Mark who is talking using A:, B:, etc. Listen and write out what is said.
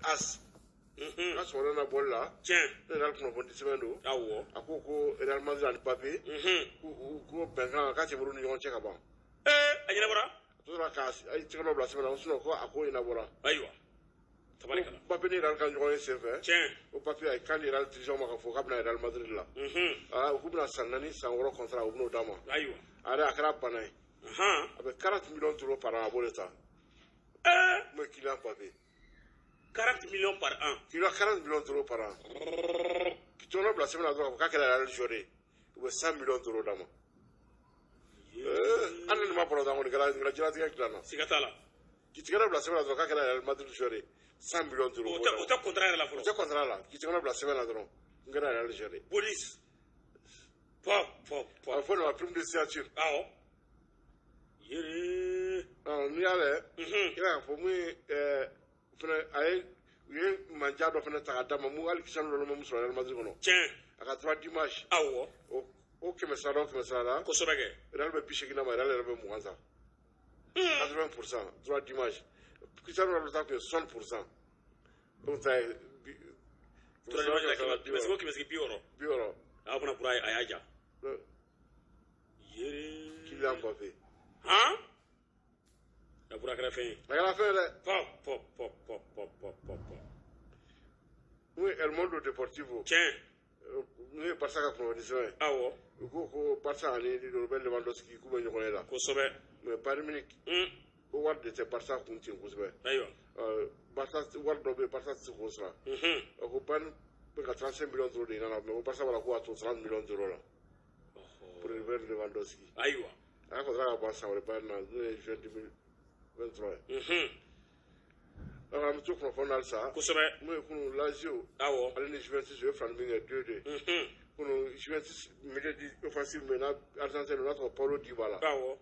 A: As ka sɔgɔmada na bɔli la.
B: Tiɲɛ.
A: Ne yɛrɛ kunnafoni sɛbɛn don.
B: Awɔ.
A: A ko ko Real Madrid ani Mbappé ko bɛnkan k'a tɛmɛr'u ni ɲɔgɔn cɛ ka ban.
B: Ee, a ɲɛnabɔra.
A: A tora k'a tɛgɛ dɔ bila sɛbɛn na, sinon ko a ko ɲɛnabɔra.
B: Ayiwa, tabarikala.
A: Mbappé ni Real ka ɲɔgɔn ye senfɛ.
B: Tiɲɛ.
A: O papier, a ye kan di Real dirigeant ma k'a fɔ k'a bɛna Real Madrid la. Aa, u k'u bɛna san 4, san 6 contrat, u bɛn'o d'a ma.
B: Ayiwa.
A: A yɛrɛ, a kɛra bana ye. A bɛ 40 millions d'euros par an, a b'o de ta.
B: Ee.
A: Mun ye Kylian Mbappé?
B: 40 millions par an.
A: Kylian, 40 millions d'euros par an. Tɔnɔ bila sɛbɛn na dɔrɔn k'a kɛra Real joueur ye. U bɛ 100 millions d'euros d'a ma. Hali ni nin ma bɔrɔ dɔrɔn, kɔni kɛra nin kɛra diɲɛlatigɛ dilan na.
B: Siga t'a la.
A: K'i tɛgɛ dɔ bila sɛbɛn na dɔrɔn k'a kɛra Real Madrid joueur ye. 100 millions d'euros.
B: O tɛ contrat yɛrɛ la
A: O
B: fɔlɔ.
A: tɛ contrat la. K'i tɛgɛ dɔ bila sɛbɛn na dɔrɔn. N kɛra Real joueur ye.
B: Bonus. Pɔ pɔ
A: A
B: pɔ.
A: bɛ fɔ nin ma prime de signature.
B: Awɔ. Yere.
A: N'i y'a lajɛ, i b'a ye k'a fɔ mun ye fɛnɛ, a ye u ye manja dɔ fɛnɛ ta k'a d'a ma, mun hali Cristiano Ronaldo ma mun sɔrɔ Real Madrid kɔnɔ.
B: Tiɲɛ.
A: A ka droit d'image.
B: Awɔ.
A: O 100 sara la, o 100 sara la.
B: Kosɛbɛ kɛ.
A: Real bɛ 80 d'a ma, Real yɛrɛ bɛ 20 ta. 80% droit d'image. Cristiano Ronaldo ta tun ye 60%. Donc ta ye 100 sara la, 100 sara la,
B: 100 ko 160.
A: 60.
B: A fana kura a y'a ja. Yere.
A: Kylian Mbappé.
B: Han? A bura kɛra fɛn ye.
A: A kɛra fɛn ye dɛ.
B: Pɔ pɔ pɔ pɔ pɔ pɔ pɔ pɔ.
A: Mun ye El Mundo Deportivo.
B: Tiɲɛ.
A: Mun ye Barca ka kunnafoni sɛbɛn ye.
B: Awɔ.
A: U ko ko Barca ani Robert Lewandowski k'u bɛ ɲɔgɔn ye la.
B: Kosɛbɛ.
A: Mais Bayern Munich ko wari de tɛ Barca kun ten kosɛbɛ.
B: Ayiwa.
A: Barca wari dɔ bɛ yen, Barca tɛ se k'o sara. A ko Bayern bɛ ka 35 millions d'euros de ɲini a la, mais ko Barca b'a la ko k'a to 30 millions d'euros la pour Robert Lewandowski.
B: Ayiwa.
A: A y'a contrat ka ban san wɛrɛ Bayern na, n'o ye juin 2023 ye. Donc an bɛ to kunnafoni na halisa.
B: Kosɛbɛ.
A: Mun ye kunun Lazio ale ni Juventus, u ye fila ni min kɛ, 2-2. Kunun Juventus milieu offensif min n'a Argentine n'a tɔgɔ Paulo Dybala.
B: Awɔ.